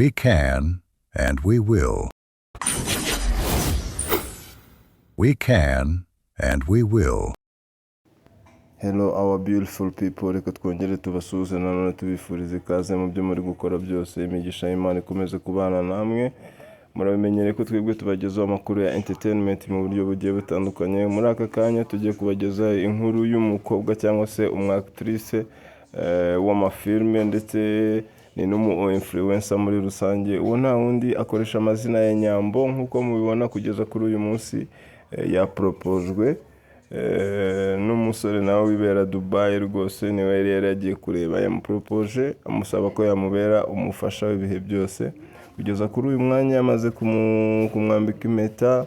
We can and we will. We can and we will. Hello our beautiful people, reka twongere tubasuhuze nanone tubifuriza ikaze mu byo muri gukora byose. Imigisha y'Imana ikomeze kubana namwe. Murabimenyereye ko twebwe tubagezaho amakuru ya entertainment mu buryo bugiye butandukanye. Muri aka kanya tugiye kubagezaho inkuru y'umukobwa cyangwa se umwactrice w'amafilme, ndetse ni n'umu influencer muri rusange. Uwo nta wundi, akoresha amazina ya Nyambo. Nk'uko mubibona, kugeza kuri uyu munsi yaporopojwe n'umusore nawe wibera Dubai. Rwose niwe yari yagiye kureba, yamuporopoje amusaba ko yamubera umufasha w'ibihe byose. Kugeza kuri uyu mwanya yamaze kumwambika impeta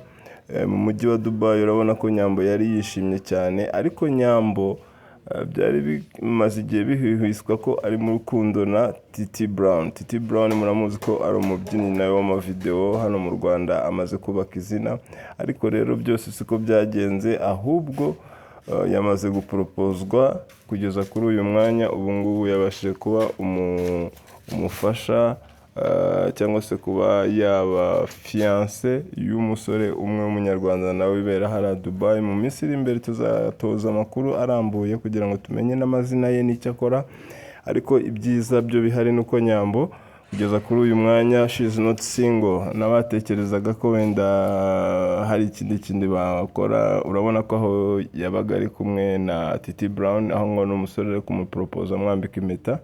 mu mujyi wa Dubai. Urabona ko Nyambo yari yishimye cyane, ariko Nyambo byari bimaze igihe bihwihwiswa ko ari mu rukundo na Titi Brown. Titi Brown muramuzi ko ari umubyinnyi nawe w'amavidewo hano mu Rwanda, amaze kubaka izina. Ariko rero byose siko byagenze, ahubwo yamaze guporopozwa kugeza kuri uyu mwanya. Ubu ngubu yabashije kuba umufasha cyangwa se kuba yaba fiancé y'umusore umwe w'umunyarwanda nawe wibera hariya Dubai. Mu minsi iri imbere tuzatoza amakuru arambuye kugira ngo tumenye n'amazina ye n'icyo akora. Ariko ibyiza byo bihari ni uko Nyambo kugeza kuri uyu mwanya she is not single. N'abatekerezaga ko wenda hari ikindi kindi bakora, urabona ko aho yabaga ari kumwe na Titi Brown, aho ngo n'umusore uri kumuporopoza amwambika impeta.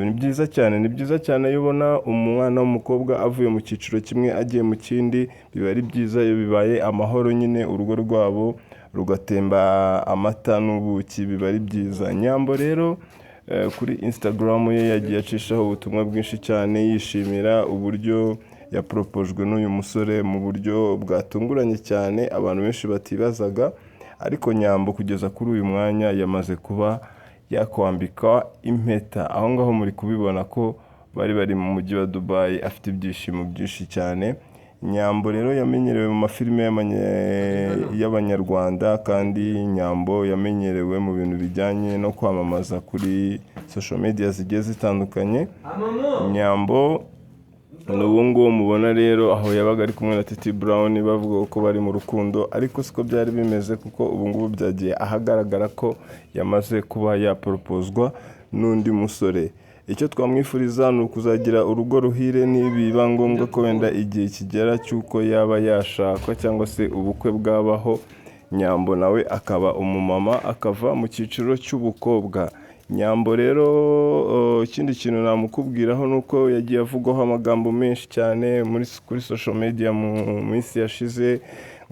Ni byiza cyane, ni byiza cyane iyo ubona umwana w'umukobwa avuye mu cyiciro kimwe agiye mu kindi. Biba ari byiza iyo bibaye amahoro nyine, urugo rwabo rugatemba amata n'ubuki, biba ari byiza. Nyambo rero kuri Instagram ye yagiye acishaho ubutumwa bwinshi cyane yishimira uburyo yaporopojwe n'uyu musore mu buryo bwatunguranye cyane, abantu benshi batibazaga. Ariko Nyambo kugeza kuri uyu mwanya yamaze kuba yakwambikwa impeta. Aho ngaho muri kubibona ko bari bari mu mujyi wa Dubai, afite ibyishimo byinshi cyane. Nyambo rero yamenyerewe mu mafilime y'abanyarwanda, kandi Nyambo yamenyerewe mu bintu bijyanye no kwamamaza kuri social media zigiye zitandukanye. Nyambo ni uwo nguwo mubona rero aho yabaga ari kumwe na Titi Brown, bavuga ko bari mu rukundo, ariko siko byari bimeze, kuko ubu ngubu byagiye ahagaragara ko yamaze kuba yaporopozwa n'undi musore. Icyo twamwifuriza ni ukuzagira urugo ruhire. Nibiba ngombwa ko wenda igihe kigera cy'uko yaba yashakwa cyangwa se ubukwe bwabaho, Nyambo nawe akaba umumama, akava mu cyiciro cy'ubukobwa. Nyambo rero ikindi kintu namukubwiraho ni uko yagiye avugwaho amagambo menshi cyane kuri social media mu minsi yashize,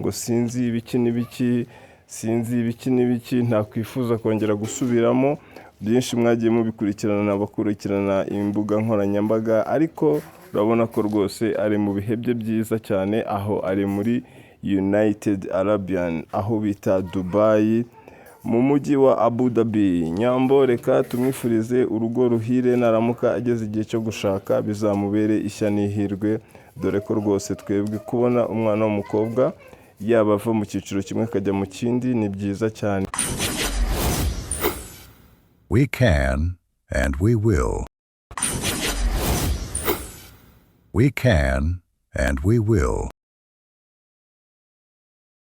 ngo sinzi ibiki n'ibiki, sinzi ibiki n'ibiki, ntakwifuza kongera gusubiramo. Byinshi mwagiye mubikurikirana, abakurikirana imbuga nkoranyambaga. Ariko urabona ko rwose ari mu bihe bye byiza cyane, aho ari muri United Arabian, aho bita Dubai, mu mujyi wa Abu Dhabi. Nyambo reka tumwifurize urugo ruhire. Naramuka ageze igihe cyo gushaka, bizamubere ishya n'ihirwe, dore ko rwose twebwe kubona umwana w'umukobwa yaba ava mu cyiciro kimwe akajya mu kindi ni byiza cyane. We can and we will. We can and we will.